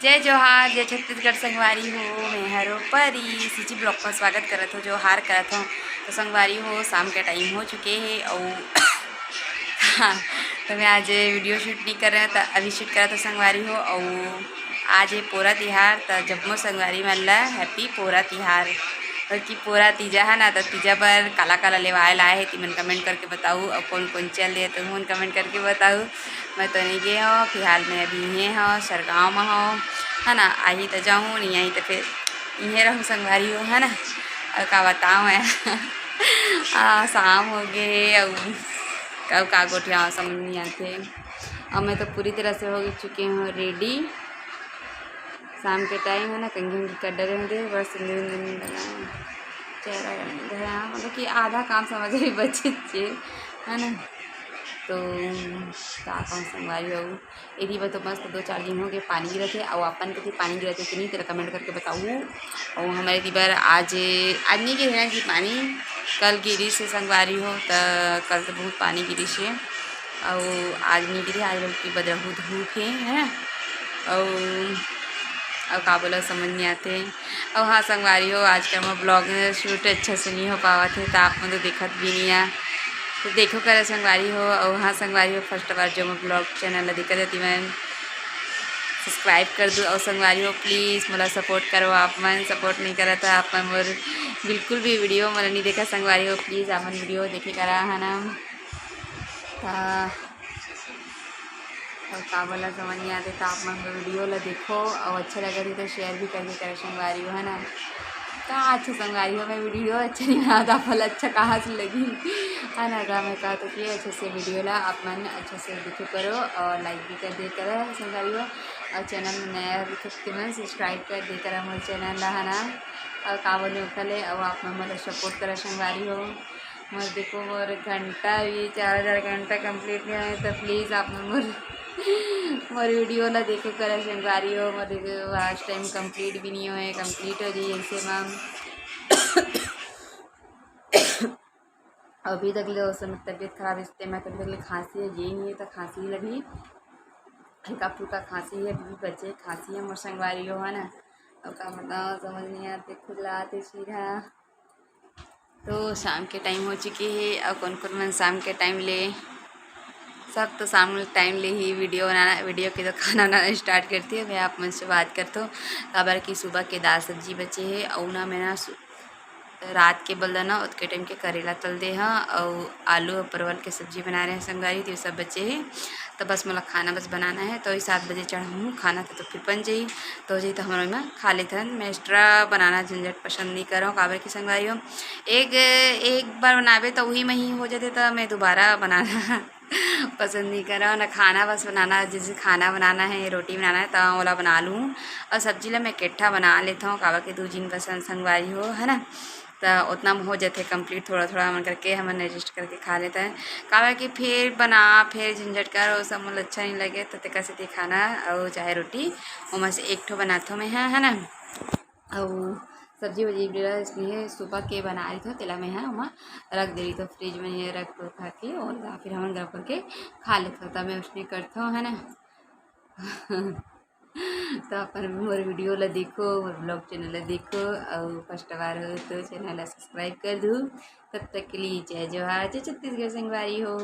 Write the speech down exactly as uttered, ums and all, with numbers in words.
जय जोहार, जय छत्तीसगढ़ संगवारी हो। मैं हरो परी, CG vlog में स्वागत करत हो, जोहार करत हो। तो संगवारी हो, शाम के time हो चुके हे अउ हाँ, तो मैं आज video shoot नहीं कर रहे हो, तो अभी shoot करत हो संगवारी हो। अउ आज हे पोरा तिहार, तो जम्मो संगवारी मन ला happy पोरा तिहार। बल्कि पोरा तीजा है ना, तो तीजा बर काला काला लेवाए लाए हे, तिमन comment करके बताऊ। अउ कौन कौन चल दे तो हुन comment करके बताऊ। मैं तो नहीं गए हो, फिलहाल मैं अभी इहें हो, सरगांव में हो, है ना। आही तो जाऊँ, नहीं आही तो फिर इहें रहूँ संगवारी हो, है ना। अउ का बताऊँ मैं आ, शाम हो गए, अउ कब का गोठियाओ समझ नहीं आते। और मैं तो पूरी तरह से हो चुके हूँ ready। शाम के time है ना, कंघी उंघी कर डरे होंगे, बस सिंदूर उंदूर नहीं लगाए, चेहरा धोया, मतलब कि आधा काम समझ रही बचे चे, है ना। तो का कहूँ संगवारी हो, एदी बर तो मस्त दो चार दिन हो गए पानी गिरत हे, अउ अपन कति पानी गिरत हे कि नहीं, तेला comment करके बताऊ। अउ हमर एदी बर आज, आज नहीं गिरे ना जी पानी, कल गिरिस हे संगवारी हो, त कल तो बहुत पानी गिरिस हे, अउ आज नहीं गिरे, आज बल्कि बदरहू धूप हे, है ना। अउ, अउ का बोला समझ नहीं आते। अउ हाँ संगवारी हो, आज का मैं vlog shoot अच्छा से नहीं हो पावत हे, तो आप मन तो देखत भी नहीं आ, तो देखो करे संगवारी हो। अउ हाँ संगवारी हो, first बार जो मैं vlog channel ला देखत हे, तिमन subscribe कर दो। अउ संगवारी हो, please मोला support करो, आप मन support नहीं करत हो, आप मन मोर बिल्कुल भी video मोला नहीं देखा संगवारी हो, please आप मन video देखे करा, है ना। ता अउ का बोला समझ नहीं आते, तो आप मन video ला देखो, अउ अच्छा लगे तो share भी करके करे संगवारी हो, है ना। का अच्छा संगवारी हो, मैं video अच्छा नहीं बनाता, भला अच्छा कहाँ से लगी, है ना। तो मैं कहा तो कि अच्छे से video ला आप मन अच्छे से देखे करो अउ like भी कर दे करो संगवारी हो, अउ channel में नया हो तो मन subscribe कर दे करो मोर channel ला, है ना। अउ का बोले ओखले, अउ आप मन मोला support करो संगवारी हो। मोर देखो, मोर घंटा भी चार हजार घंटा complete नहीं होए, तो please आप मन मोर, मोर video ला देखो करा संगवारी हो। मोर देखो, आज time complete भी नहीं होए, complete हो जाइए ऐसे में। अभी तक ले उस समय तबीयत खराब, इस time तबीयत तक ले खांसी है, ये नहीं है तो खांसी लगी, हल्का फुल्का खांसी है, अभी भी बचे खांसी है मोर संगवारी हो, है ना। अब का बताओ, समझ नहीं आते, खुजलाते चीरा। तो शाम के time हो चुके हे, अउ कौन कौन मन शाम के time ले, सब तो शाम के time ले ही video बनाना, video के तो खाना बनाना start करती है। मैं आप मन से बात करता हूँ, काबर कि सुबह के दाल सब्जी बचे हे, अउ ना मैं ना सु-, रात के बल ना ओतके time के करेला तल दे हा, अउ आलू अउ परवल के सब्जी बना रहे हैं संगवारी, तो ये सब बचे हे। तो बस मोला खाना बस बनाना है, तो वही सात बजे चढ़ाहूँ खाना, तो, तो फिर बन जाई, तो हो जाई तो हमर ओइमा खा लेथन। मैं extra बनाना झंझट पसंद नहीं करौं, काबर कि संगवारी हो, एक, एक बार बनाबे तो वही में ही हो जाते, तो मैं दोबारा बनाना पसंद नहीं करौं ना। खाना बस बनाना, जैसे खाना बनाना है, रोटी बनाना है, तो ओला बना लूँ, और सब्जी ला मैं इकट्ठा बना लेता हूँ, काबर कि दू झिन बस संगवारी हो, है ना। त ओतना म हो जाथे complete, थोड़ा-थोड़ा मन करके हमन adjust करके खा लेथन। काबर कि फेर बना, फेर झंझट कर, ओ सब मोला अच्छा नइ लगे, त तेकर सेती खाना अउ चाहे रोटी, ओमा से एक ठो बनाथों मैं ह, है ना? अउ सब्जी-वब्जी ला इसने सुबह के बना रहिथों, तेला मैं ह ओमा रख दे रहिथों fridge में, ये रख उखा के, ओला फिर हमन गरम करके खा लेथों। त मैं उसने करथों, है ना? तो अपन मोर video ला देखो, मोर vlog channel ला देखो, अउ first बार हो तो channel ला subscribe कर दू। तब तक के लिए जय जोहार, जय छत्तीसगढ़ संगवारी हो।